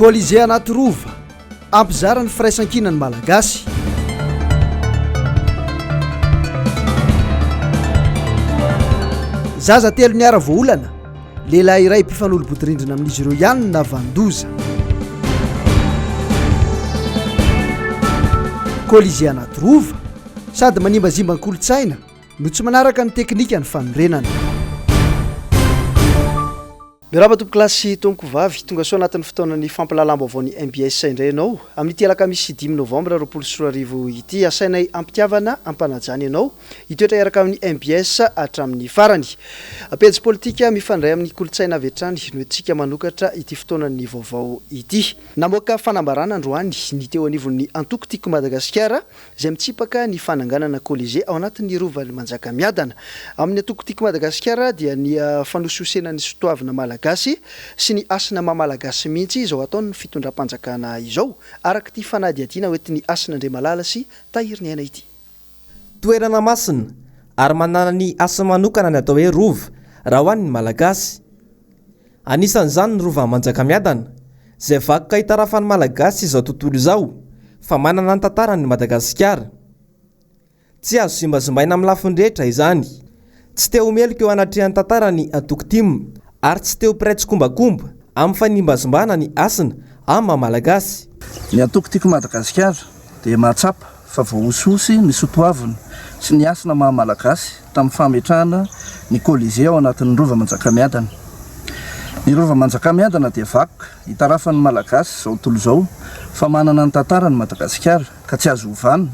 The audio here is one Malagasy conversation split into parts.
Colisée anaty rova, hampizara ny firaisankinan'ny Malagasy. Zaza telo niara-voaolana, lehilahy iray mpifanolo-bodirindrina amin'izy ireo ihany no nahavanon-doza. Colisée anaty rova, sady manimbazimba ny kolontsaina no tsy manaraka ny teknika ny fanorenana. Miarahaba tompokolahy sy tompokovavy, tonga soa anatin'ny fotoanan'ny fampahalalam-baovaon'ny mbs indray ianao amin'ity alakamisy dimy novambra 2020 ity. Asainay am-pitiavana, am-panajana ianao hitoetra hiaraka amin'ny mbs hatramin'ny farany. Pejy politika mifandray amin'ny kolontsaina avy hatrany no entintsika manokatra ity fotoanan'ny vaovao ity. Namoaka fanambarana androany ny teo anivon'ny antoko Tiako Madagasikara izay mitsipaka ny fananganana Colisée ao anatin'ny Rovan'i Manjakamiadana. Amin'ny antoko Tiako Madagasikara dia ny fanosihosena ny sotoavina malagasy sy ny hasina maha malagasy mihitsy izao ataon'ny fitondram-panjakana izao, araka ity fanadihadiana hoentin'i Hasina Andriamalala sy Tahiriniaina ity. Toerana masina ary manana ny hasiny manokana ny atao hoe Rova raha ho an'ny Malagasy. Anisan'izany ny Rova Manjakamiadana, izay vakoka itarafan'ny Malagasy sy izao tontolo izao fa manana ny tantarany i Madagasikara. Tsy azo zimbazimbaina amin'ny lafiny rehetra izany. Tsy te ho meloka eo anatrehan'ny tantara ny antoko tim ary tsy te ho mpiray tsikombakomba amin'ny fanimbazimbana ny hasina amin'ny maha Malagasy. Ny antoko Tiako Madagasikara dia mahatsapa fa voahosihosy ny soatoavina sy ny hasina maha Malagasy tamin'ny fametrahana ny Colisée ao anatin'ny Rova Manjakamiadana. Ny Rova Manjakamiadana dia vakoka itarafan'ny Malagasy izao tontolo izao fa manana ny tantarany Madagasikara ka tsy azo ovana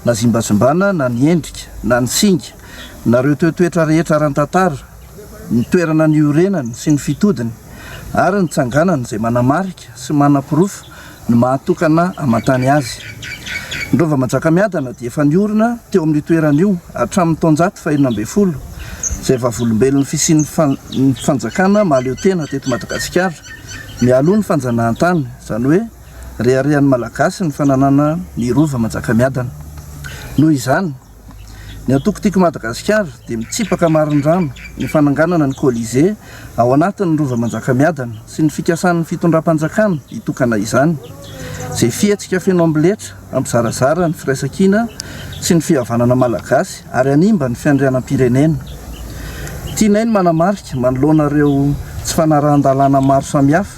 na zimbazimbana na ny endrika na ny singa na ireo toetoetra rehetra aran-tantara, ny toerana niorenany sy ny fitodiny ary ny tsanganany izay manamarika sy manaporofo ny maha tokana aman-tany azy. Ny Rova Manjakamiadana dia efa niorina teo amin'io toerana io hatramin'ny taonjato fahenina ambin'ny folo, izay vavolombelon'ny fisian'ny fanjakana mahaleo tena teto Madagasikara mialoha ny fanjanahantany, izany hoe reharehan'ny Malagasy ny fananana ny Rova Manjakamiadana. Noho izany, Ny antoko Tiako Madagasikara dia mitsipaka marindrano ny fananganana ny Colisée ao anatin'ny Rova Manjakamiadana sy ny fikasan'ny fitondram-panjakana hitokana izany, izay fihetsika feno amboletra hampizarazara ny firaisankina sy ny fihavanana malagasy ary hanimba ny fiandrianam-pirenena. Tianay ny manamarika manoloana ireo tsy fanarahan-dalàna maro samihafa,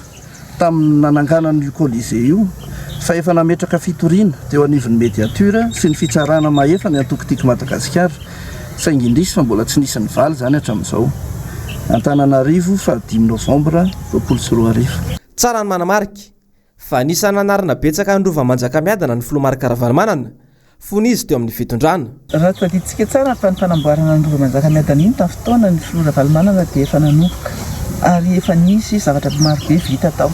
tamin'ny nananganana io Colisée io fa efa nametraka fitoriana teo anivon'ny Mediatur sy ny fitsarana mahefa ny antoko Tiako Madagasikara saingy indrisy fa mbola tsy nisy nivaly izany hatramin'izao. Antananarivo, faha dimy novambra 2020. Tsara ny manamarika fa anisan'ny nanarina betsaka ny Rova Manjakamiadana ny Filoha Marc Ravalomanana fony izy teo amin'ny fitondrana. Raha tadidintsika tsara fa ny fanamboarana ny Rova Manjakamiadana iny tamin'ny fotoana ny filoha Ravalomanana dia efa nanomboka ary efa nisy zavatra marobe vita tao.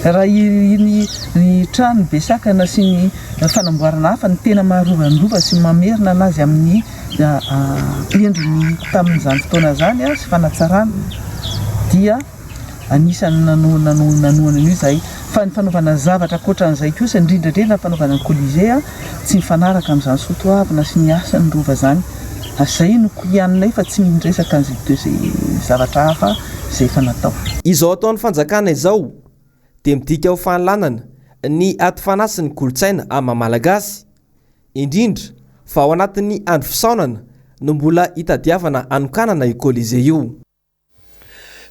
Raha iny ny trano be sakana sy ny fanamboarana hafa no tena maha rova ny rova sy mamerina anazy amin'ny endriny tamin'izany fotoana izany sy fanatsarana dia Anisan'ny nanohana an'io izahay. Fa ny fanaovana zavatra ankoatran'izay kosa, indrindra indrindra ny fanaovana ny Colisée, tsy mifanaraka amin'izany soatoavina sy ny asan'ny Rova izany. Ary izay no korianinay fa tsy miresaka an'izay zavatra hafa izay efa natao. Izao ataon'ny fanjakana izao dia midika ho fanolanana ny ady fanahy sy ny kolontsaina amin'ny maha Malagasy, indrindra fa ao anatin'ny andro fisaonana no mbola hitadiavana hanokanana io Colisée io.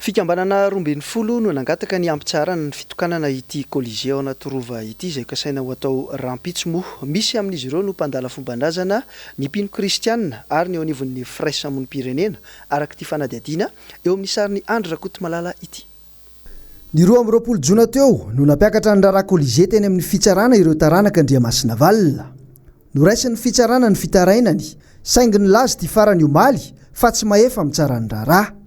Fikambanana 12 no nangataka ny hampitsaharana ny fitokanana ity Colisée ao Anatirova ity izay kasaina ho atao rahampitso moa. Misy amin'izy ireo no mpandala fomban-drazana, ny mpino kristianina ary ny eo anivon'ny firaisamonim-pirenena, araka ity fanadihadiana eo amin'ny sarin'i Andry Rakotomalala ity. Ny 22 jona teo no nampiakatra ny raharaha Colisée teny amin'ny fitsarana ireo taranaka Andriamasinavalona. Noraisin'ny fitsarana ny fitarainany, saingy nilaza ity farany omaly fa tsy mahefa mitsara ny raharaha.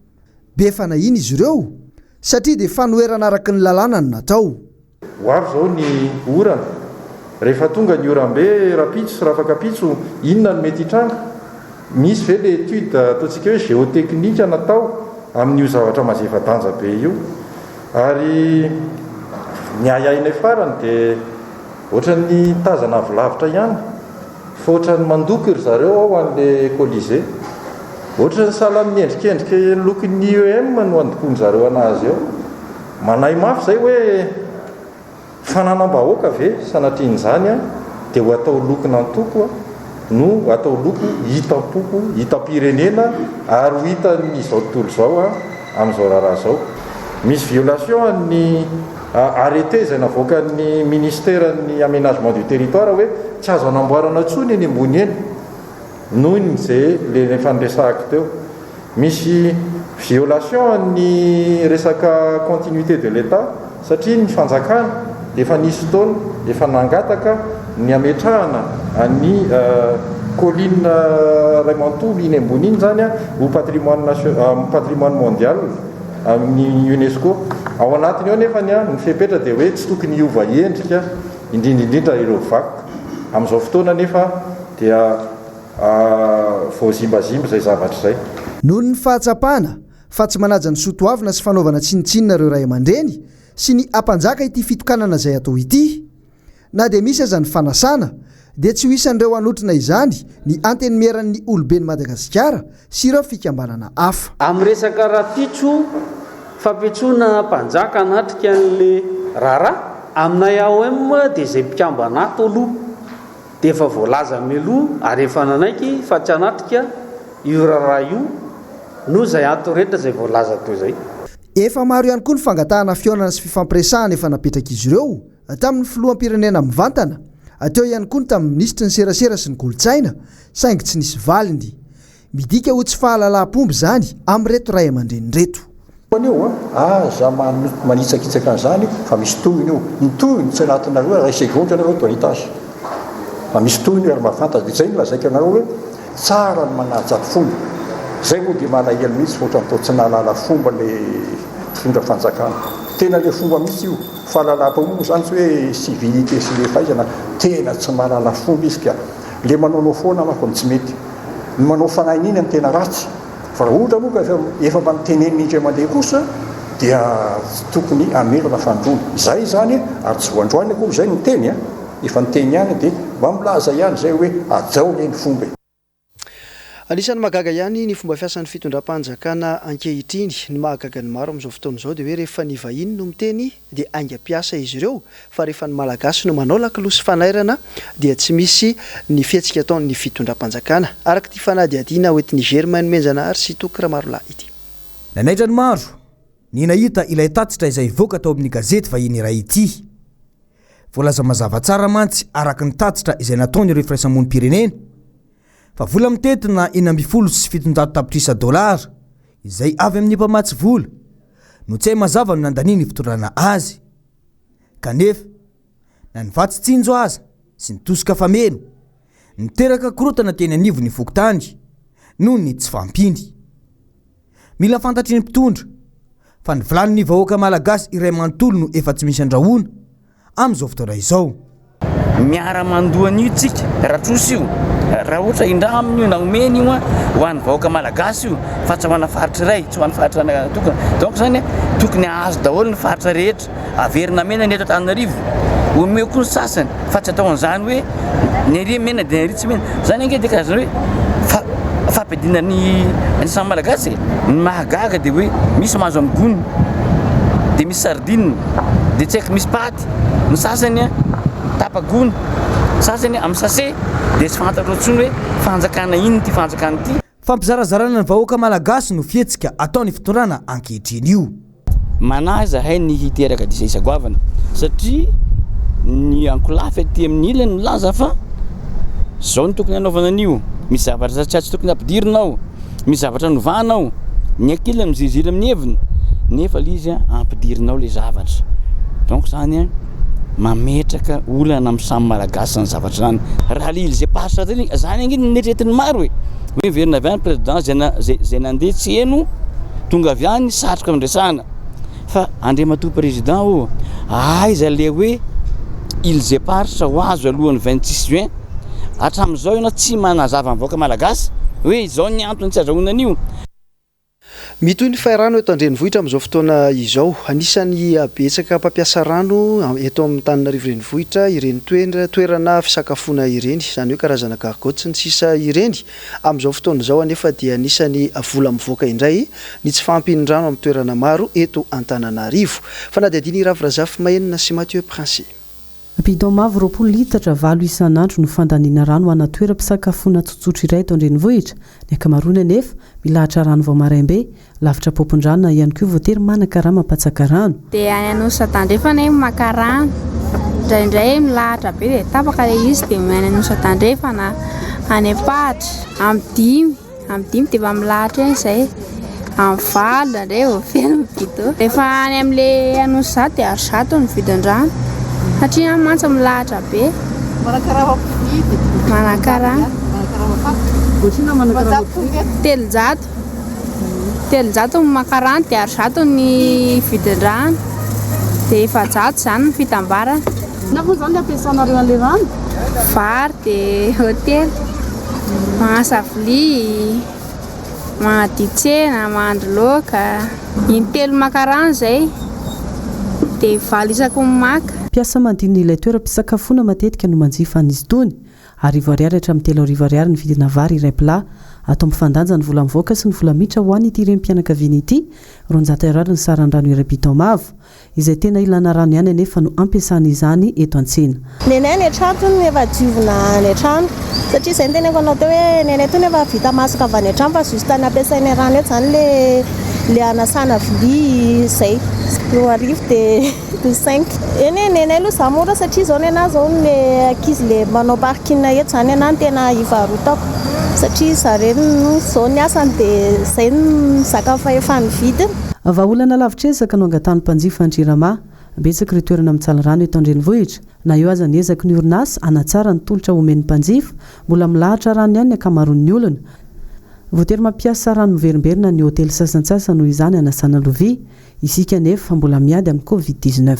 Be fanahiana izy ireo, satria dia fanoherana araka ny lalàna no natao. Ho avy izao ny orana. Rehefa tonga ny oram-be rahampitso sy rafakampitso, inona no mety hitranga? Misy ve le étude ataontsika hoe géotechnique natao amin'io zavatra mazeva-danja be io? Ary ny ahiahinay farany dia ohatran'ny nitazana avy lavitra ihany fa ohatran'ny mandoko ry zareo ao an'le Colisée. Ohatran'ny sahala amin'ny endrikendrika lokon'ny IEM no andokoan-dry zareo an'azy ao. Manahy mafy izay hoe. Fananam-bahoaka ve sanatrian'izany dia ho atao lokon'antoko no atao loko hitam-poko, hitam-pirenena ary ho hitan'izao tontolo izao amin'izao raharaha izao. Misy violation an'ny arrêté izay navoakan'ny ministeran'ny aménagement du territoire hoe tsy azo anamboarana intsony eny ambony eny noho ny izay le efa niresahako teo. Misy violation an'ny resaka continuité de l'Etat satria ny fanjakana dia efa nisy fotoana efa nangataka ny hametrahana an'ny colline iray manontolo iny ambony iny izany ho patrimoine nation patrimoine mondial amin'ny Unesco. Ao anatiny ao nefa ny fepetra dia hoe tsy tokony hiova endrika indrindra indrindra ireo vakoka. Amin'izao fotoana anefa dia Voazimbazimba izay zavatra izay. Noho ny fahatsapana fa tsy manaja ny soa toavina sy fanaovana tsinontsinona ireo ray aman-dreny sy ny hampanjaka ity fitokanana izay atao ity. Na dia misy aza ny fanasana dia tsy ho isan'ireo hanotrona izany ny Antenimieran'ny Oloben'i Madagasikara sy ireo fikambanana hafa. Amin'ny resaka rapitso fampiantsoana mpanjaka hanatrika an'le raharaha, aminay AOM dia izay mpikambana ato aloha dia efa voalaza mialoha ary efa nanaiky fa tsy hanatrika io raharaha io noho izay antony rehetra izay voalaza teo izay. Efa maro ihany koa ny fangatahana fihaonana sy fifampiresahana efa napetrak'izy ireo tamin'ny filoham-pirenena mivantana, teo ihany koa ny tamin'ny minisitry ny serasera sy ny kolontsaina, saingy tsy nisy valiny. Midika ho tsy fahalalam-pomba izany amin'ireto ray aman-dreny ireto. Anio a, aza manitsakitsaka an'izany fa misy tohiny io. Ny tohiny tsy anatinareo iray segondra ianareo to hahita azy. Fa misy tohiny io ary mahafantatra. Dia izay no lazaiko anareo hoe tsara ny manaja fomba. Izay moa dia malahelo mihitsy fa ohatran'ny toa tsy nahalala fomba ilay mpitondra fanjakana. Tena ilay fomba mihitsy io. Fahalalam-pomba moa izany tsy hoe civilité sy ilay fahaizana. Tena tsy mahalala fomba izy ka. Ilay manaonao foana manko no tsy mety. Ny manao fanahy iniana no tena ratsy. Fa raha ohatra moa ka efa efa mba noteneniny indray mandeha kosa dia tsy tokony hamerina fanindroany. Izay izany ary tsy vao androany akory izay no niteny a! Efa niteny ihany dia mba milaza ihany izay hoe hajao anie ny fomba e! Anisan'ny mahagaga ihany ny fomba fiasan'ny fitondram-panjakana ankehitriny. Ny mahagaga ny maro amin'izao fotoana izao dia hoe rehefa ny vahiny no miteny dia haingam-piasa izy ireo fa rehefa ny Malagasy no manao lakolosy fanairana dia tsy misy ny fihetsika ataon'ny fitondram-panjakana, araka ity fanadihadiana hoentin'i Germain Nomenjanahary sy Toky Ramarolahy ity. Nanaitra ny maro ny nahita ilay tatitra izay hivoaka tao amin'ny gazety vahiny iray ity. Voalaza mazava tsara mantsy araka ny tatitra izay nataon'ireo firaisamonim-pirenena fa vola mitentina 716 tapitrisa dolara izay avy amin'ny mpamatsy vola no tsy hay mazava no nandanian'ny fitondrana azy. Kanefa, na ny vatsy tsinjo aza sy ny tosika fameno, niteraka korontana teny anivon'ny fokontany noho ny tsy fahampiany. Mila fantatry ny mpitondra fa ny vilanin'ny vahoaka malagasy iray manontolo no efa tsy misy andrahoana amin'izao fotoana izao. Miara mandoa an'io tsika raha trosa io, raha ohatra indraminy io na omeny io ho an'ny vahoaka malagasy io fa tsy ho ana faritra iray, tsy ho an'ny faritra tokana. Donc zany tokony hahazo daholo ny faritra rehetra, averina mena ny eto Antananarivo, omeo koa ny sasany fa tsy atao an'izany hoe ny ary mena dia ny ary tsy mena. Zany ange dia karazana hoe fampiadiana ny ny samy malagasy e. Ny mahagaga dia hoe misy mahazo amin'ny gony, dia misy sardine, dia tsy haiko misy paty. Ny sasany tapa-gony, ny sasany amin'ny sachet, dia tsy fantatrao intsony hoe fanjakana inona ity fanjakana ity. Fampizarazarana ny vahoaka malagasy no fihetsika ataon'ny fitondrana ankehitriny io. Manahy izahay ny hiteraka disaisa goavana satria ny ankolafy aty amin'ny ilany milaza fa izao no tokony hanaovana an'io, misy zavatra tsy tokony hampidirina ao. Misy zavatra novana ao, ny ankilany miziriziry amin'ny heviny nefa le izy ampidirina ao le zavatra. Donc zany mametraka olana amin'ny samy malagasy zany zavatra zany. Raha le îles éparses reny, zany ange no neritreretin'ny maro e, hoe miverina avy any président zay na- zay zay nandeha tsy heno, tonga avy any satroka no resahana. Fa Andriamatoa président ô, aiza le hoe îles éparses ho azo alohan'ny 26 juin? Hatramin'izao ianao tsy manazava ny vahoaka malagasy hoe izao ny antony tsy azahoana an'io. Mitohy ny fahirano eto an-drenivohitra amin'izao fotoana izao. Anisan'ny betsaka mpampiasa rano eto Antananarivo renivohitra ireny toerana fisakafoana ireny, izany hoe karazana gargotte sy ny sisa ireny. Amin'izao fotoana izao anefa dia anisan'ny vola mivoaka indray ny tsy fahampian'ny rano amin'ny toerana maro eto Antananarivo. Fanadihadiana i Ravo Razafimahenina sy Mathieu Princi. Bidon mavo 20 litatra, valo isan'andro no fandaniana rano ho ana toeram-pisakafoana tsotsotra iray eto an-drenivohitra. Ny ankamaroany anefa, milahatra rano vao maraim-be, lavitra paompin-drano na ihany koa voatery manakarama mpatsaka rano. Dia any Anosiatandrefana iny maka rano. Indraindray milahatra be dia tapaka ilay izy dia any Anosiatandrefana, any Ampahatra, amin'ny dimy. Amin'ny dimy dia efa milahatra eny izay. Amin'ny valo indray vao feno ny bidon. Rehefa any amin'ilay Anosizato dia 100 ny vidin-drano. Satria any mantsy milahatra be. Manakarama mpividy. Manakarama. Manakarama faty. Ohatr'inona manakarama mpividy? 300. 300 ny maka rano dia 100 ny vidin-drano. Dia 400 izany ny fitambarany. Inona moa izany ny ampiasanareo an'ilay rano? Vary dia hotely, magnasa vilia, magnadio tsena, mahandro laoka. Intelo maka rano izay dia valo isaky ny maka. Mpiasa manodidina ilay toeram-pisakafoana matetika no manjifa an'izy itony. Arivo ariary hatramin'ny 3000 ariary ny vidina vary iray plat. Atao mifandanja ny vola mivoaka sy ny vola miditra ho an'ity renim-pianakaviana ity. 200 ariary ny saran'ny rano iray bidon mavo. Izay tena ilana rano ihany anefa no ampiasana izany eto an-tsena. Nenay any an-trano tony efa diovina any an-trano satria izay no teneniko anao teo hoe nenay tony efa vita masaka avy any an-trano fa juste ny ampiasainay rano eto izany le le hanasana vilia izay. 2000 dia de cinq. Eny e, nenay aloha za mora satria izao nenah izao le ankizy le manao parking eto izany anah no tena ivarotako satria zareo no izao ny asany dia izay no mizaka ny fahefan'ny vidiny. Vahaolana lavitr'ezaka no angatahan'ny mpanjifa ny Jirama. Betsaka ireo toerana mijaly rano eto an-drenivohitra. Na eo aza ny ezaky ny orinasa hanatsara ny tolotra omen'ny mpanjifa, mbola milahatra rano ihany ny ankamaroan'ny olona. Voatery mampiasa rano miverimberina ny hotely sasantsasany noho izany hanasana lovia. Isika anefa mbola miady amin'ny Covid 19.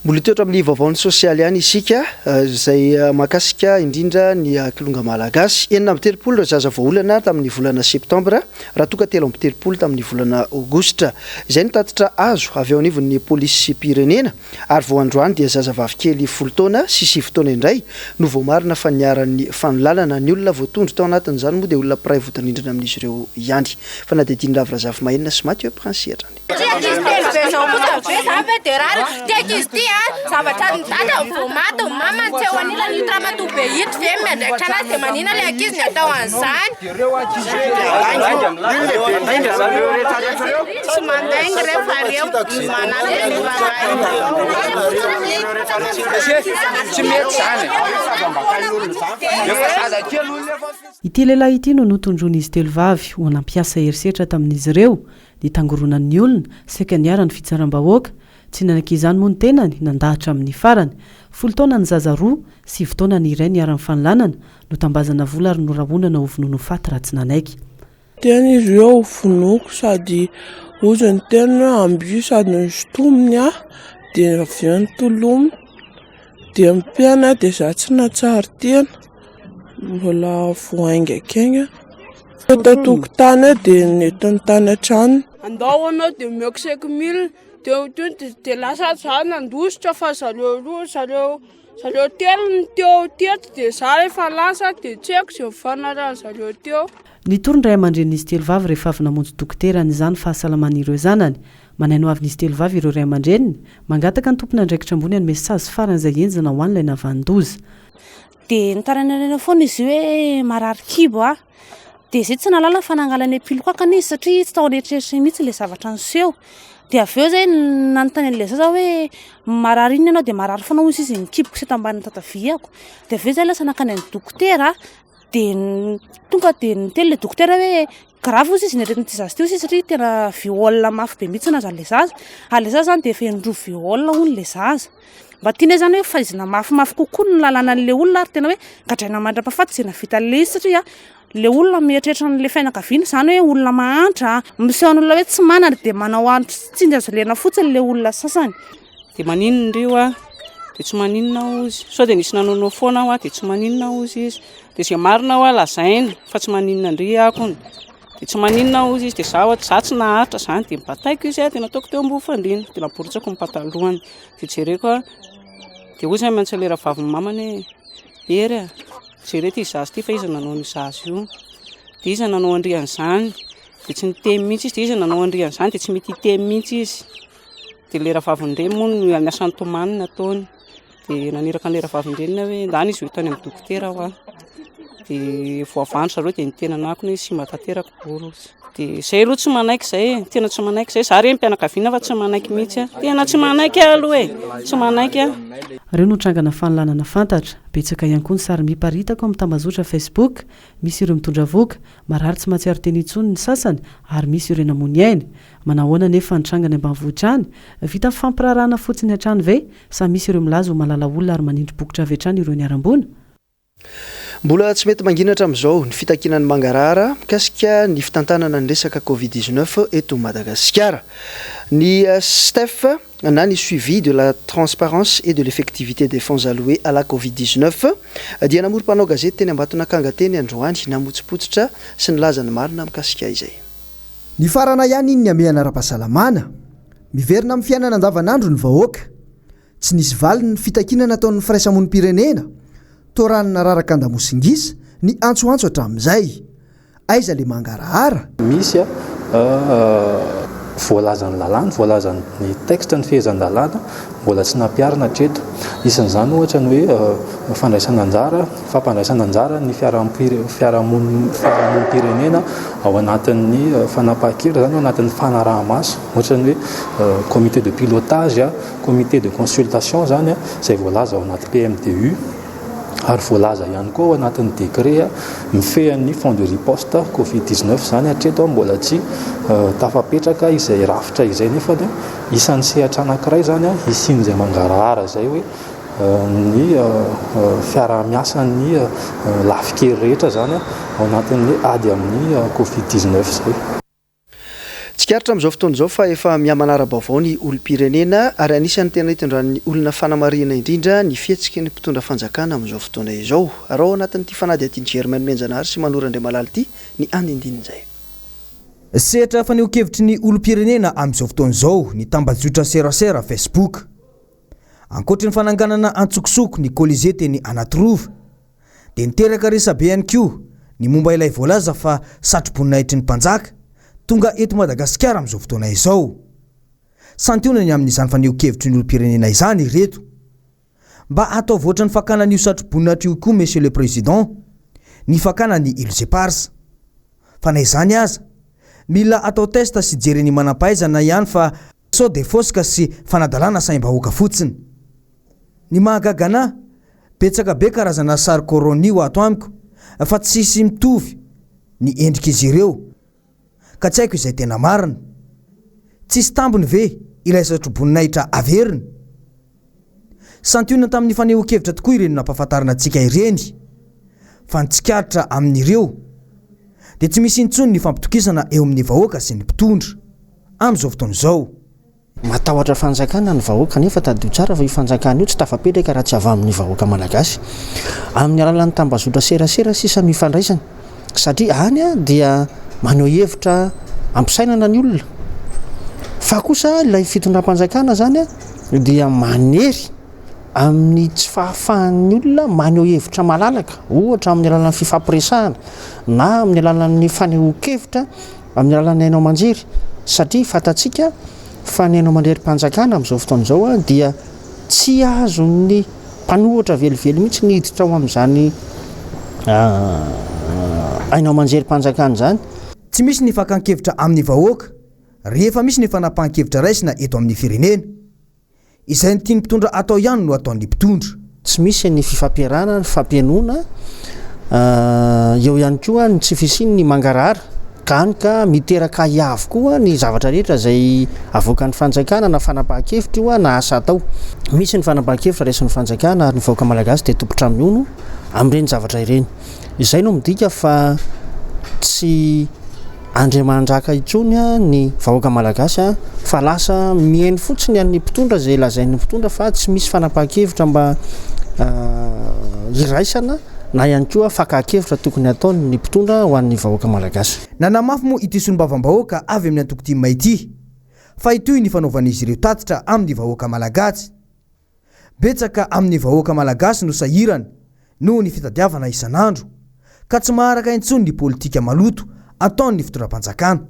Mbola hitoetra amin'ny vaovaon'ny sosialy ihany isika, izay mahakasika indrindra ny kilonga malagasy. 36 ireo zaza voaolana tamin'ny volana septambra, raha toa ka 33 tamin'ny volana aogositra. Izay no tatitra azo avy eo anivon'ny polisim-pirenena, ary vao androany dia zazavavikely folo taona sy sivy taona indray no voamarina fa niharan'ny fanolanana. Ny olona voatondro tao anatin'izany moa dia olona mpiray vodirindrina amin'izy ireo ihany. Fanadihadian'i Ravo Razafimahenina sy Mathieu Prince hatrany. Ty ankizy telo be zao kosa ve zany ve de rariny? Ty ankizy ty a, zavatra ny dadany vao maty, ny mamany tsy eo anilany, ito ramatoa be ito ve no miandraikitra anazy de manina le ankizy ny atao an'izany? Tsy mandainga reo fa reo manampy ny Ity lehilahy ity no notondroin'izy telo vavy ho nampiasa herisetra tamin'izy ireo Nitangoronan'ny olona, saika niharan'ny fitsaram-bahoaka. Tsy nanaiky izany moa ny tenany, nandà hatramin'ny farany. Folo taona ny zaza roa, sivy taona ny iray niharan'ny fanolanana, notambazana vola ary norahonana ho vonoina ho faty raha tsy nanaiky. Teny izy hoe ho vonoiko sady hozy ny teniny hoe ambio sady nosintominy aho dia avy eo notolominy dia mpiana dia za tsy nahatsiaro tena mbola vao haingankaingana. Teto an-tokotany aho dia nentiny tany an-tranony. Andao anao dia omeko cinq mille dia tonga dia lasa za nandositra fa zareo roa zareo zareo telo no teo teto dia za efa lasa dia tsy haiko izay nifanarahan'zareo teo. Nitory ny ray aman-drenin'izy telo vavy rehefa avy namonjy dokotera nizaha ny fahasalaman'ireo zanany. Manaino avy n'izy telo vavy ireo ray aman-dreniny, mangataka ny tompon'andraikitra ambony hanome sazy faran'izay henjana ho an'ilay navanon-doza. Dia nitarainaraina foana izy io hoe marary kibo aho. Dia izay tsy nahalala fa nangalany pilokakana izy satria tsy tao an'eritreritry mihitsy ilay zavatra niseho. Dia avy eo izay nanontany an'ilay zaza aho hoe marary inona ianao? Dia marary foana hozy izy, ny kiboko sy eto ambanin'ny tataviako. Dia avy eo izay lasa nankany amin'ny dokotera dia tonga dia niteny ilay dokotera hoe Grave ozy izy ny aretin'ity zaza ity ozy izy satria tena viol mafy be mihitsy nahazo an'ilay zaza, ary ilay zaza zany dia efa indroa viol hono ilay zaza. Mba tianay zany hoe faizina mafimafy kokoa ny lalàna an'ilay olona ary tena hoe gadraina mandra-pahafaty izay nahavita an'ilay izy satria ilay olona mieritreritra an'ilay fianakaviana izany hoe olona mahantra, miseho an'olona hoe tsy manana dia manao tsindry hazo lena fotsiny ilay olona sasany. Dia maninona ry io ah? Dia tsy maninona hozy. Sao dia nisy nanaonao foana aho ah, dia tsy maninona hozy izy. Dia izay marina hoa lazaina fa tsy maninona ndry akony. Dia tsy maninona hozy izy, dia izaho izaho tsy naharitra izany, dia nibataiko izy ah, dia nataoko teo ambony fandriana, dia naboritsako ny patalohany. Dia jereko ah, dia hoy izy miantso ilay rahavavin'ny mamany hoe, Hery ah, jereo ity zaza ity fa iza nanao an'io zaza io. Dia iza nanao an-dry an'izany? Dia tsy niteny mihitsy izy, dia iza nanao an-dry an'izany? Dia tsy mety hiteny mihitsy izy. Dia ilay rahavaviny ireny moa no niasa nitomany nataony. Dia naniraka an'ilay rahavavin-dreniny aho hoe ndana izy ho tany amin'ny dokotera hoa. Dia voavandry zareo dia niteny anako hoe simba tanteraka boro ozy. Dia izay aloha tsy manaiky izay e, tena tsy manaiky izay. Za renim-pianakaviana fa tsy manaiky mihitsy aho. Tena tsy manaiky aho aloha e, tsy manaiky aho. Ireo no trangana fanolanana fantatra. Betsaka ihany koa ny sary miparitaka ao amin'ny tambazotra Facebook. Misy ireo mitondra vohoka, marary tsy mahatsiaro tena intsony ny sasany ary misy ireo namoy ny ainy. Manahoana anefa ny tranga any ambanivohitra any? Vita fifampiraharahana fotsiny hatrany ve? Sa misy ireo milaza ho malala olona ary manindry bokotra avy hatrany ireo niharam-boina? Mbola tsy mety mangina hatramin'izao ny fitakiana ny mangarahara mikasika ny fitantanana ny resaka Covid 19 eto Madagasikara. Ny STEF na ny Suivi de la transparence et de l'effectivité des fonds alloués à la Covid 19 dia namory mpanao gazety teny Ambatonakanga teny androany namotsipotsitra sy nilaza ny marina mikasika izay. Nifarana ihany iny ny hamehana ara-pahasalamana. Miverina amin'ny fiainana andavanandro ny vahoaka. Tsy nisy valiny ny fitakiana nataon'ny firaisamonim-pirenena. Toa rano nararaka an-damosin-gisa ny antsoantso hatramin'izay. Aiza le mangarahara? Misy voalazan'ny lalàna, voalazan'ny texte ny fehezan-dalàna mbola tsy nampiharina hatreto. Isan'izany ohatra ny hoe fandraisana anjara, fampandraisana anjara ny fiarahamonim-pirenena ao anatin'ny fanapahan-kevitra, izany ao anatin'ny fanaraha-maso, ohatra ny hoe comité de pilotage, comité de consultation izany izay voalaza ao anaty PMDU ary voalaza ihany koa ao anatin'ny décret mifehy ny fonds de riposte covid 19 izany hatreto mbola tsy tafapetraka izay rafitra izay nefa isan'ny sehatra anankiray izany hisian'izay mangarahara izay hoe ny fiaraha-miasan'ny lafikery rehetra izany ao anatin'ny ady amin'ny covid 19 izay. Tsikaritra amin'izao fotoana izao fa efa miha-manara-baovao ny olom-pirenena ary anisan'ny tena itondran'ny olona fanamarihana indrindra ny fihetsiky ny mpitondra fanjakana amin'izao fotoana izao. Araho ao anatin'ity fanadihadian'i Germaine Mianjanahary sy Manoro Andriamalala ity ny andindinin'izay. Sehatra fanehoan-kevitry ny olom-pirenena amin'izao fotoana izao ny tambajotra serasera Facebook. Ankoatry ny fananganana antsokosoko ny Colisée teny Anatirova, dia niteraka resabe ihany koa ny momba ilay voalaza fa satroboninahitry ny mpanjaka tonga eto Madagasikara amin'izao fotoana izao. Santionany amin'izany fanehoan-kevitry ny olom-pirenena izany ireto. Mba ataovy ohatran'ny fakana an'io satroboninahitra io koa Monsieur le Président ny fakana ny Îles Éparses. Fa na izany aza, mila atao test sy jeren'ny manam-pahaizana ihany fa sao dia fôsika sy fanadalana saim-bahoaka fotsiny. Ny mahagaga anah, betsaka be karazana sary couronne io ato amiko fa tsisy mitovy ny endrik'izy ireo ka tsy haiko izay tena marina. Tsisy tambiny ve ilay satroboninahitra averina? Santionany tamin'ny fanehoan-kevitra tokoa ireny nampahafantarina antsika ireny fa ny tsikaritra amin'ireo dia tsy misy intsony ny fampitokisana eo amin'ny vahoaka sy ny mpitondra amin'izao fotoana izao. Matahotra fanjakana ny vahoaka nefa tadidio tsara fa io fanjakana io tsy tafapetraka raha tsy avy amin'ny vahoaka malagasy. Amin'ny alalan'ny tambazotra serasera sisa no ifandraisana satria any dia maneho hevitra ampisainana ny olona fa kosa ilay fitondram-panjakana zany dia manery amin'ny tsy fahafahan'ny olona maneho hevitra malalaka ohatra amin'ny alalan'ny fifampiresahana na amin'ny alalan'ny fanehoan-kevitra Amin'ny alalan'ny haino aman-jery, satria fantatsika fa ny haino aman-jerim-panjakana amin'izao fotoana izao dia tsy azon'ny mpanohitra velively mihitsy ny hiditra ao amin'izany haino aman-jerim-panjakana izany. Tsy misy ny fakan-kevitra amin'ny vahoaka rehefa misy ny fanapahan-kevitra raisina eto amin'ny firenena. Izay ny tian'ny mpitondra atao ihany no ataon'ny mpitondra. Tsy misy ny fifampiarahana, ny fampihainoana, eo ihany koa ny tsy fisian'ny mangarahara, ka hany ka miteraka ahiahy avokoa ny zavatra rehetra izay avoakan'ny fanjakana na fanapahan-kevitra io na asa atao. Misy ny fanapahan-kevitra raisin'ny fanjakana ary ny vahoaka malagasy dia tompon-trano mihono amin'ireny zavatra ireny. Izay no midika fa tsy Andriamanjaka intsony ny vahoaka malagasy fa lasa mihaino fotsiny an'ny mpitondra izay lazain'ny mpitondra fa tsy misy fanapahan-kevitra mba hiraisana na ihany koa fakan-kevitra tokony hataon'ny mpitondra ho an'ny vahoaka malagasy. Nanamafy moa ity solombavambahoaka avy amin'ny antoko tim ity fa hitohy ny fanaovan'izy ireo tatitra amin'ny vahoaka malagasy. Betsaka amin'ny vahoaka malagasy no sahirana noho ny fitadiavana isan'andro, ka tsy maharaka intsony ny politika maloto ataon'ny fitondram-panjakana.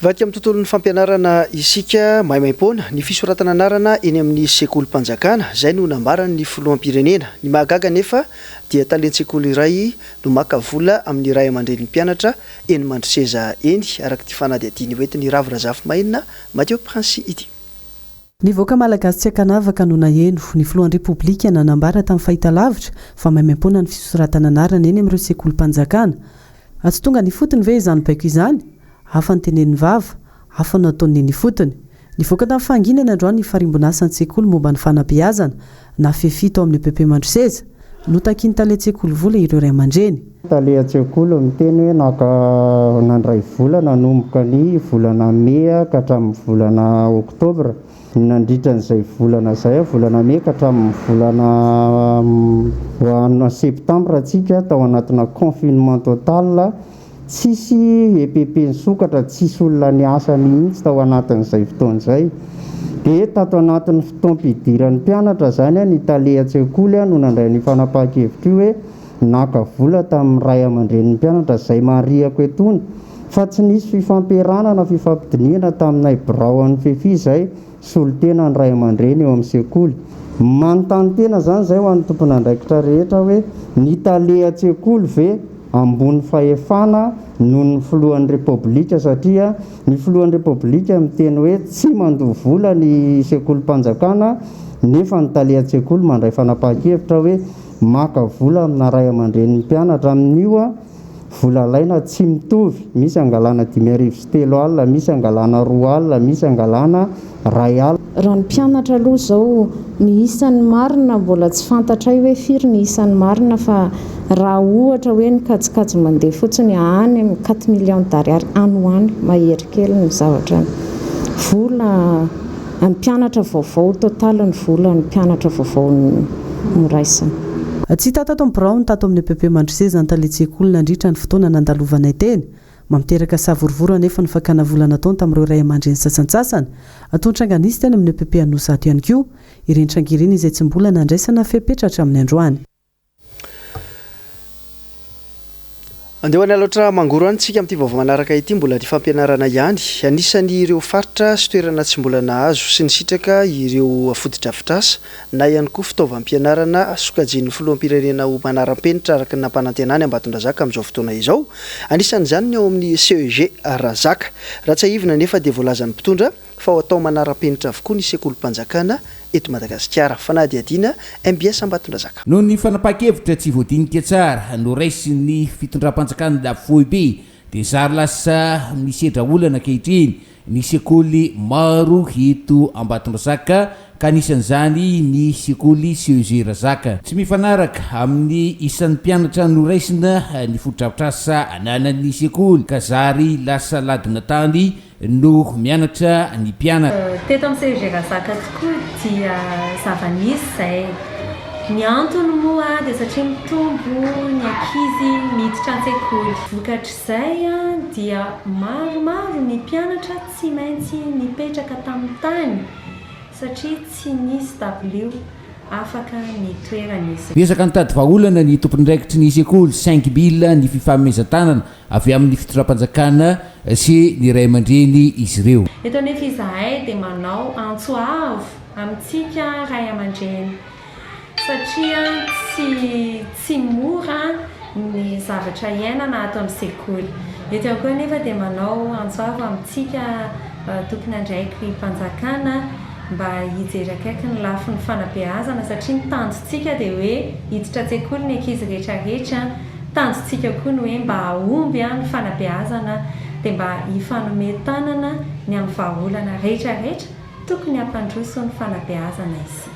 Hivadika amin'ny tontolon'ny fampianarana isika, maimaimpoana ny fisoratana anarana eny amin'ny sekolim-panjakana, izay no nambaran'ny filoham-pirenena. Ny mahagaga anefa dia talen-tsekoly iray no maka vola amin'ny ray aman-drenin'ny mpianatra eny Mandroseza eny, araka ity fanadihadiana hoentin'i Ravo Razafimahenina Mathieu Prince ity. Ny vahoaka malagasy tsy ankanavaka no naheno ny filohan'ny Repoblika nanambara tamin'ny fahitalavitra fa maimaimpoana ny fisoratana anarana eny amin'ireo sekolim-panjakana. Tsy tonga any ifotony ve izany baiko izany? Hafa ny tenenin'ny vava, hafa no ataon'ny eny ifotony. Nivoaka tamin'ny fahanginana androany ny farimbon'asan-tsekoly momba ny fanabeazana, na FEFI tao amin'ny EPP Mandroseza. Notakian'ny talen-tsekoly vola ireo ray aman-dreny. Tale an-tsekoly miteny hoe naka nandray vola nanomboka ny volana mey ka hatramin'ny volana oktobra. Nandritra an'izay volana izay, volana mey ka hatramin'ny volana septambra tsika tao anatina confinement total. Tsisy EPP nisokatra, tsisy olona niasa mihitsy tao anatin'izay fotoana izay. Dia tato anatin'ny fotoam-pidiran'ny mpianatra izany, ny tale an-tsekoly no nandray an'io fanapahan-kevitra io hoe naka vola tamin'ny ray aman-drenin'ny mpianatra, izay marihako etoana fa tsy nisy fifampiarahana na fifampidinihana taminay birao an'ny FEFI izay solontena ny ray aman-dreny eo amin'ny sekoly. Manontany tena izany izay ho an'ny tompon'andraikitra rehetra hoe ny tale an-tsekoly ve ambony fahefana noho ny filohan'ny Repoblika satria ny filohan'ny Repoblika miteny hoe tsy mandoa vola ny sekolim-panjakana nefa ny tale an-tsekoly mandray fanapahan-kevitra hoe maka vola amina ray aman-drenin'ny mpianatra amin'io Vola alaina tsy mitovy, misy angalana 350, misy angalana 20, misy angalana 1000. Raha ny mpianatra aloha izao, ny isan'ny marina mbola tsy fantatray hoe firy ny isan'ny marina fa raha ohatra hoe ny kajikajy mandeha fotsiny any amin'ny quatre millions d'ariary any ho any mahery kely ny zavatra vola Ny mpianatra vaovao, total ny vola ny mpianatra vaovao noraisina. Tsy hita tato amin'ny biraony tato amin'ny EPP Mandroseza ny talen-tsekoly nandritra ny fotoana nandalovanay teny. Mampiteraka savorovoro anefa ny fakana vola nataony tamin'ireo ray aman-dreny sasantsasany. Toa ny tranga nisy teny amin'ny EPP Anosizato ihany koa ireny tranga ireny izay tsy mbola nandraisana fepetra hatramin'ny androany. Andeha ho any Alaotra Mangoro any tsika amin'ity vaovao manaraka ity, mbola ny fampianarana ihany. Anisan'ireo faritra sy toerana tsy mbola nahazo sy nisitraka ireo fotodrafitrasa na ihany koa fitaovam-pianarana sokajian'ny filoham-pirenena ho manaram-penitra araka ny nampanantenany Ambatondrazaka amin'izao fotoana izao. Anisan'izany ny ao amin'ny CEG Razaka. Raha tsiahivina anefa dia voalazan'ny mpitondra fa ho atao manara-penitra avokoa ny sekolim-panjakana eto Madagasikara. Fanadihadiana mbs Ambatondrazaka. Noho ny fanapahan-kevitra tsy voadinika tsara noraisin'ny fitondram-panjakana foibe dia zary lasa misedra olana ankehitriny ny sekoly maro eto Ambatondrazaka ka anisan'izany ny sekoly CEG Razaka. Tsy mifanaraka amin'ny isan'ny mpianatra noraisina ny fotodrafitrasa ananan'ny sekoly ka zary lasa ladina tany no mianatra ny mpianatra. Teto amin'ny CEG Razaka tokoa dia zava-nisy izay. Ny antony moa dia satria mitombo ny ankizy miditra an-tsekoly. Vokatr'izay dia maromaro ny mpianatra tsy maintsy nipetraka tamin'ny tany satria tsy nisy dabilio afaka nitoerana izy. Niezaka nitady vahaolana ny tompon'andraikitry ny sekoly saingy mila ny fifanomezan-tanana avy amin'ny fitondram-panjakana sy ny ray aman-dreny izy ireo. Eto anefa izahay dia manao antso avo amintsika ray aman-dreny satria tsy tsy mora ny zavatra iainana ato amin'ny sekoly. Eto ihany koa anefa dia manao antso avo amintsika tompon'andraiki-panjakana mba hijery akaiky ny lafiny fanabeazana satria ny tanjontsika dia hoe hiditra an-tsekoly ny ankizy rehetra rehetra. Tanjontsika koa ny hoe mba hahomby ny fanabeazana dia mba hifanome tanana ny amin'ny vahaolana rehetra rehetra tokony hampandroso ny fanabeazana isika.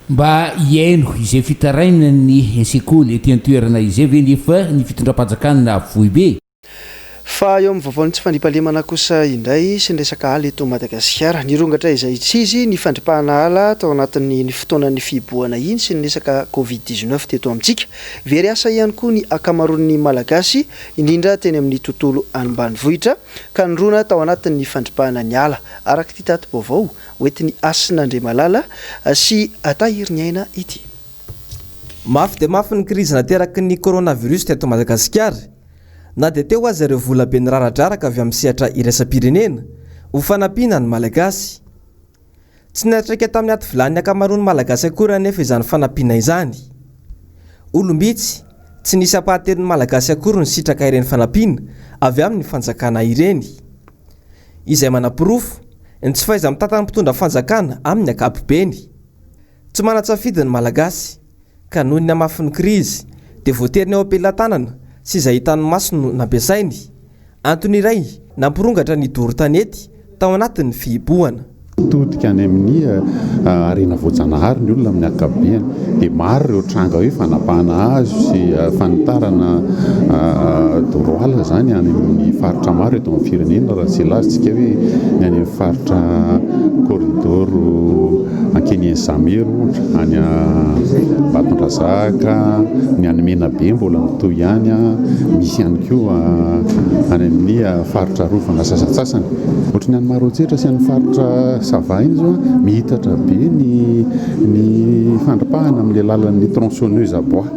Mba hihaino izay fitarainan'ny sekoly ety an-toerana izay ve nefa ny fitondram-panjakana foibe? Fa eo amin'ny vaovaon'ny tsy fandriampahalemana kosa indray sy ny resaka ala eto Madagasikara. Nirongatra izay tsy izy ny fandripahana ala tao anatin'iny fotoanan'ny fihibohana iny sy ny resaka Covid 19 teto amintsika. Very asa ihany koa ny ankamaroan'ny Malagasy, indrindra teny amin'ny tontolo ambanivohitra, ka nirona tao anatin'ny fandripahana ny ala, araka ity tati-baovao hoentin'i Hasina Andriamalala sy Tahiriniaina ity. Mafy dia mafy ny krizy nateraky ny coronavirus teto Madagasikara. Na dia teo aza ireo volabe niraradraraka avy amin'ny sehatra iraisam-pirenena ho fanampiana ny Malagasy. Tsy niantraika tamin'ny ati vilanin'ny ankamaroan'ny Malagasy akory anefa izany fanampiana izany. Olom-bitsy, tsy nisy ampahatelon'ny Malagasy akory nisitraka ireny fanampiana avy amin'ny fanjakana ireny. Izay manaporofo ny tsy fahaiza-mitantan'ny mpitondra fanjakana amin'ny ankapobeny. Tsy manan-tsafidy ny Malagasy, ka noho ny hamafin'ny krizy dia voatery ny ao am-pelatanana sy izay hitan'ny maso no nampiasainy, antony iray nampirongatra ny doro tanety tao anatin'ny fihibohana. Mitodika any amin'ny harena voajanahary ny olona amin'ny ankapobeny. Dia maro ireo tranga hoe fanapahana hazo sy fanitarana doro ala izany any amin'ny faritra maro eto amin'ny firenena raha tsy hilaza isika hoe ny any amin'ny faritra corridor Ankenian'i Zamero ohatra, any Ambatondrazaka, ny any Menabe mbola mitohy ihany, misy ihany koa any amin'ny faritra arovana sasantsasany. Ohatry ny any Maroantsetra sy any faritra Sava iny izao, mihitatra be ny ny fandripahana amin'ny alalan'ny tronçonneuse à bois.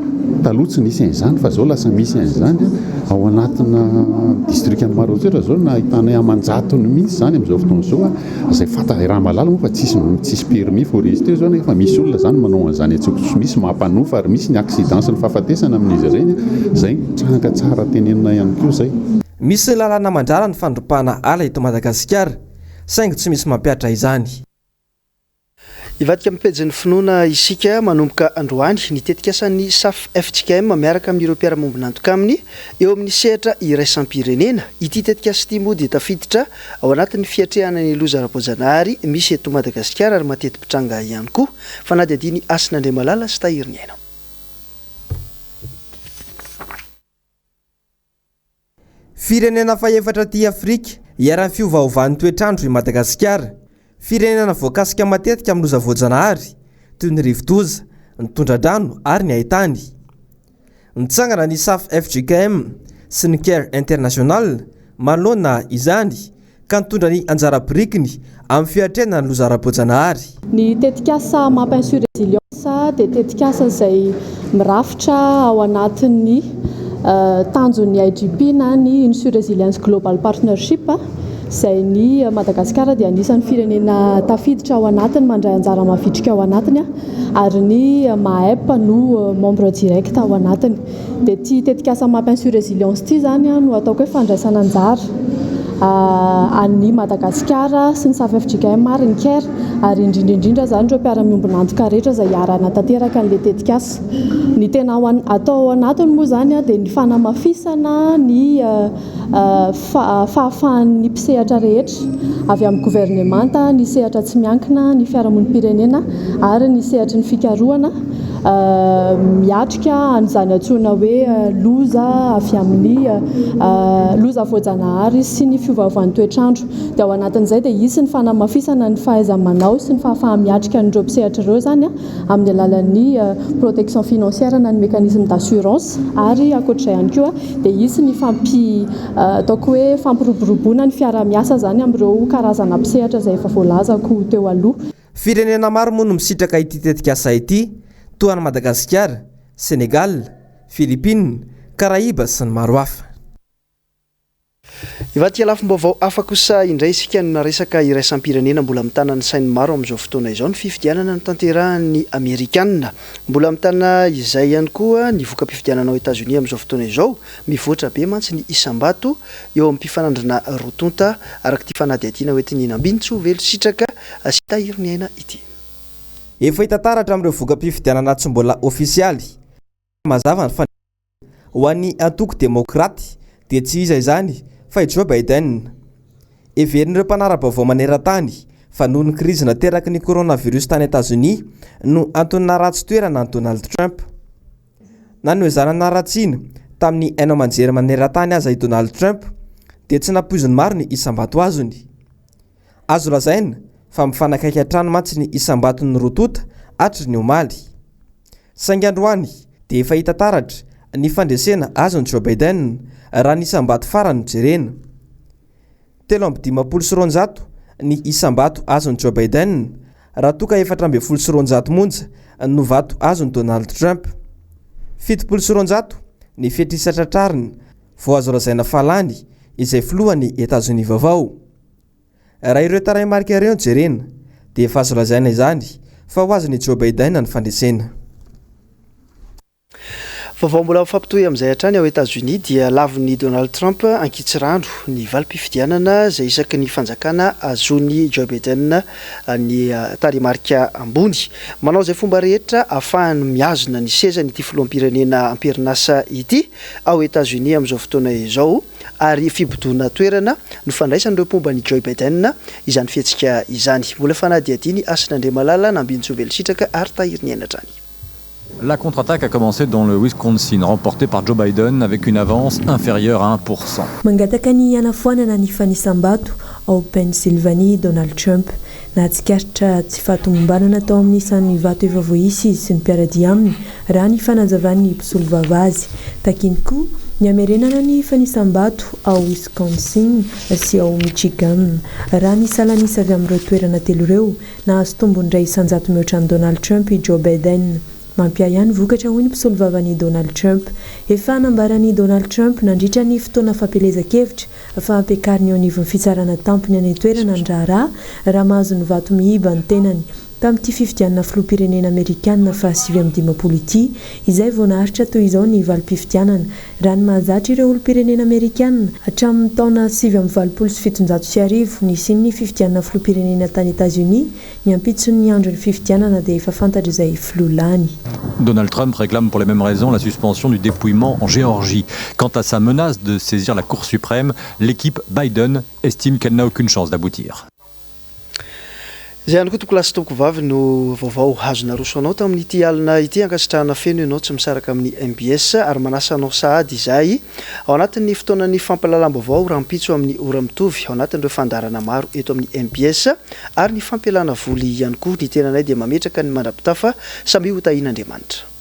Taloha tsy nisy an'izany fa izao lasa misy an'izany ao anatina distrikan'i Maroantsetra izao no ahitanay aman-jatony mihitsy izany amin'izao fotoana izao. Izay fanta raha mahalala moa fa tsisy tsisy permis forestier zao nefa misy olona zany manao an'izany antsokosoko misy mampanofa ary misy ny accident sy ny fahafatesana amin'izy ireny zay tranga tsara tenenina ihany koa zay. Misy ny lalàna mandrara ny fandripahana ala eto Madagasikara, saingy tsy misy mampihatra izany. Hivadika amin'ny pejin'ny finoana isika manomboka androany ny tetikasan'ny Saf fjkm miaraka amin'ireo mpiara-miombon'antoka aminy eo amin'ny sehatra iraisam-pirenena. Ity tetikasa ity moa dia tafiditra ao anatin'ny fiatrehana ny loza ara-boajanahary misy eto Madagasikara ary mateti-pitranga ihany koa. Fanadihadian'i Hasina Andriamalala sy Tahiry Ny Aina. Firenena fahefatra aty Afrika iharan'ny fiovaovan'ny toetr'andro i Madagasikara. Firenena voakasika matetika amin'ny loza voajanahary, toy ny rivodoza, ny tondra-drano ary ny haintany. Nitsangana ny Saf fjkm sy ny Care International manoloana izany ka nitondra ny anjara birikiny amin'ny fiatrehana ny loza ara-boajanahary. Ny tetikasa Map Insu Resilience dia tetikasa izay mirafitra ao anatin'ny tanjon'ny IGP na ny Insu Resilience Global Partnership izay ny Madagasikara dia anisan'ny firenena tafiditra ao anatiny, mandray anjara mavitrika ao anatiny ary ny MAEP no membre direct ao anatiny. Dia ity tetikasa Map Insu Resilience ity izany no ataoko hoe fandraisana anjara an'i Madagasikara sy ny Saf fjkm ary ny Care ary indrindra indrindra izany ireo mpiara-miombon'antoka rehetra izay hiara-hanatanteraka an'ilay tetikasa. Ny tena atao ao anatiny moa izany dia ny fanamafisana ny fahafahan'ny mpisehatra rehetra, avy amin'ny governemanta, ny sehatra tsy miankina, ny fiarahamonim-pirenena ary ny sehatry ny fikarohana, miatrika an'izany antsoina hoe loza avy amin'ny loza voajanahary sy ny fiovaovan'ny toetr'andro. Dia ao anatin'izay dia hisy ny fanamafisana ny fahaiza-manao sy ny fahafaha-miatrika an'ireo mpisehatra ireo izany amin'ny alalan'ny protection financière na ny mécanisme d'assurance ary ankoatr'izay ihany koa dia hisy ny fampi ataoko hoe fampiroboroboana ny fiaraha-miasa izany amin'ireo karazana mpisehatra izay efa voalazako teo aloha. Firenena maro moa no misitraka ity tetikasa ity toa an'i Madagasikara, Sénégal, Philippines, Karaiba sy ny maro hafa. Hivadika lafim-baovao hafa kosa indray isika no resaka iraisam-pirenena mbola mitana ny sain'ny maro amin'izao fotoana izao ny fifidianana notanterahan'ny Amerikana. Mbola mitana izay ihany koa ny voka-pifidianana ao Etazonia amin'izao fotoana izao. Mivoatra be mantsy ny isam-bato eo amin'ny mpifanandrina roa tonta, araka ity fanadihadiana hoentin'i Nambinintsoa Velositraka sy Tahiry Ny Aina ity. Efa hita taratra amin'ireo voka-pifidianana tsy mbola ofisialy mazava ny fandresena Ho an'ny antoko Demokraty dia tsy iza izany fa i Joe Biden. Heverin'ireo mpanara-baovao maneran-tany fa noho ny krizy nateraky ny coronavirus tany Etazonia no antony naharatsy toerana an'i Donald Trump. Na noezahana naharatsiana tamin'ny haino aman-jery maneran-tany aza i Donald Trump dia tsy nampoizin'ny maro ny isam-bato azony. Azo lazaina fa mifanakaiky hatrany mantsy ny isam-baton'ny roa tonta hatry ny omaly. Saingy androany dia efa hita taratra ny fandresena azon'i Joe Biden raha ny isam-bato farany no jerena. 253 ny isam-bato azon'i Joe Biden raha toa ka 214 monja no vato azon'i Donald Trump. 270 ny fetr'isa tratrarina. vao azo lazaina fa lany izay filohan'i Etazonia vaovao. Raha ireo tarehimarika ireo no jerena dia efa azo lazaina izany fa ho azon'i Joe Biden ny fandresena. Vaovao mbola mifampitohy amin'izay hatrany ao Etazonia dia lavin'i Donald Trump ankitsirano ny valim-pifidianana izay isaky ny fanjakana ahazoan'i Joe Biden ny tarehimarika ambony. Manao izay fomba rehetra ahafahany mihazona ny sezany ity filoham-pirenena am-perinasa ity ao Etazonia amin'izao fotoana izao ary fibodoana toerana no fandraisan'ireo mpomba an'i Joe Biden izany fihetsika izany. Mbola fanadihadian'i Hasina Andriamalala, Nambinintsoa Velositraka ary Tahiriniaina hatrany. La contre-attaque a commencé dans le Wisconsin, remporté par Joe Biden avec une avance inférieure à 1%. Mangataka ny hanafoanana ny fanisam-bato ao Pennsylvanie i Donald Trump. Nahatsikaritra tsy fahatomombanana tao amin'ny isan'ny vato efa voaisa izy sy ny mpiara-dia aminy, raha ny fanazavan'ny mpisolovava azy. Takiny koa ny hamerenana ny fanisam-bato ao Wisconsin sy ao Michigan. Raha ny salan'isa avy amin'ireo toerana telo ireo, Nahazo tombony iray isan-jato mihoatra an'i Donald Trump i Joe Biden. Mampiahiahy ny vokatra hoy ny mpisolovavan'i Donald Trump. Efa nambaran'i Donald Trump nandritra ny fotoana fampielezan-kevitra fa hampiakariny eo anivon'ny fitsarana tampony any an-toerana ny raharaha raha mahazo ny vato miiba ny tenany tamin'ity fifidianana filoham-pirenena amerikana faha 59 ity izay vao naharitra toy izao ny valim-pifidianana Raha ny mahazatra ireo olom-pirenena amerikana, hatramin'ny taona 1789, nisian'ny fifidianana filoham-pirenena tany Etazonia, ny ampitson'ny andron'ny fifidianana dia efa fantatra izay filoha lany. Donald Trump réclame pour les mêmes raisons la suspension du dépouillement en Géorgie. Quant à sa menace de saisir la Cour suprême, l'équipe Biden estime qu'elle n'a aucune chance d'aboutir. Izay ihany koa tompokolahy sy tompokovavy no vaovao azo naroso anao tamin'ity alina ity. Ankasitrahana feno ianao tsy misaraka amin'ny mbs ary manasa anao sahady izahay ao anatin'ny fotoanan'ny fampahalalam-baovao rahampitso amin'ny ora mitovy ao anatin'ireo fandaharana maro eto amin'ny mbs ary ny fampialana voly ihany koa. Ny tenanay dia mametraka ny mandra-pitafa samia ho tahian'Andriamanitra.